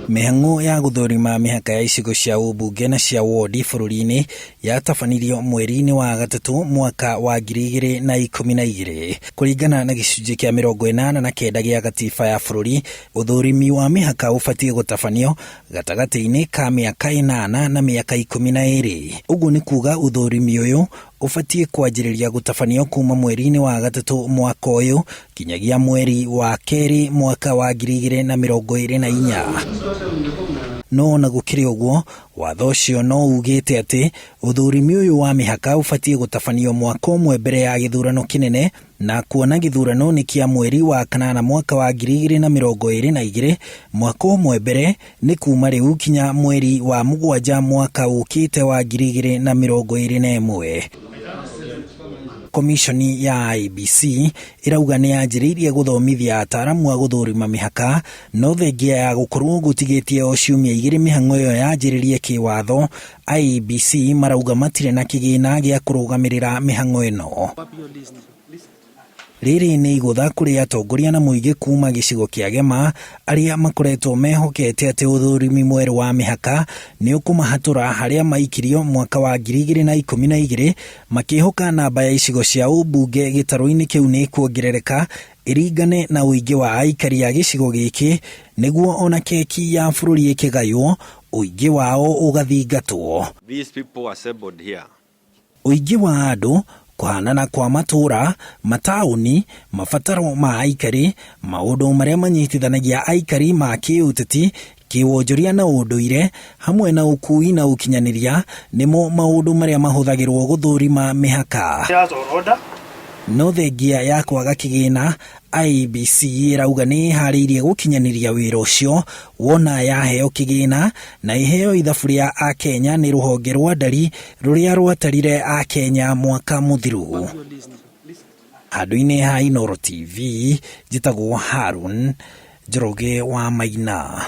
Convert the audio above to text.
Mĩhang'o ya gũthũrima mĩhaka ya icigo cia ũmbunge na cia wondi bũrũri-inĩ yatabanirio mweri-inĩ wa gatatũ mwaka wa 2012. Kũringana na gĩcunjĩ kĩa 89 gĩa gatiba ya bũrũri, ũthũrimi wa mĩhaka ũbatiĩ gũtabanio gatagatĩ-inĩ ka mĩaka ĩnana na mĩaka 12. Ũguo nĩ kuga ũthũrimi ũyũ ũbatiĩ kwanjĩrĩria gũtabanio kuma mweri-inĩ wa gatatũ mwaka ũyũ kinyagia mweri wa kerĩ mwaka wa 2024. No ona gũkĩrĩ ũguo, watho ũcio no ugĩte atĩ ũthũrimi ũyũ wa mĩhaka ũbatiĩ gũtabanio mwaka ũmwe mbere ya gĩthurano kĩnene, na kuona gĩthurano nĩ kĩa mweri wa kanana mwaka wa 2022, mwaka ũmwe mbere nĩ kuma rĩu kinya mweri wa mũgwanja mwaka ũkĩte wa 2021. Komishoni ya IEBC ĩrauga nĩ yanjĩrĩirie gũthomithia ataaramu a gũthũrima mĩhaka, no thengia ya gũkorwo gũtigĩtie o ciumia igĩrĩ mĩhang'o ĩyo yanjĩrĩrie kĩwatho, IEBC marauga matirĩ na kĩgĩna gĩa kũrũgamĩrĩra mĩhang'o ĩno. Rĩrĩ nĩ igũtha kũrĩ atongoria na mũingĩ kuma gĩcigo kĩa Gema arĩa makoretwo mehokete atĩ ũthũrimi mwerũ wa mĩhaka nĩ ũkũmahatũra harĩa maikirio mwaka wa 2012 makĩhoka namba ya icigo cia ũmbunge gĩtarũ-inĩ kĩu nĩ ĩkuongerereka ĩringane na ũingĩ wa aikari a gĩcigo gĩkĩ nĩguo ona keki ya bũrũri ĩkĩgaywo ũingĩ wao ũgathingatwo. These people assembled here. Ũingĩ wa andũ, kũhanana kwa matũũra, mataũni, mabataro ma aikari, maũndũ marĩa manyitithanagia aikari ma kĩũteti, kĩwonjoria na ũndũire, hamwe na ũkuui na ũkinyanĩria, nĩmo maũndũ marĩa mahũthagĩrwo gũthũrima mĩhaka. No thengia ya kwaga kĩgĩna, IEBC ĩrauga nĩ ĩharĩirie gũkinyanĩria wĩra ũcio wona yaheo kĩgĩna na ĩheo ithabu rĩa Akenya nĩ rũhonge rwa ndari rũrĩa rwatarire Akenya mwaka mũthiru. Handũ-inĩ ha Inooro TV, njĩtagwo Harun Njoroge wa Maina.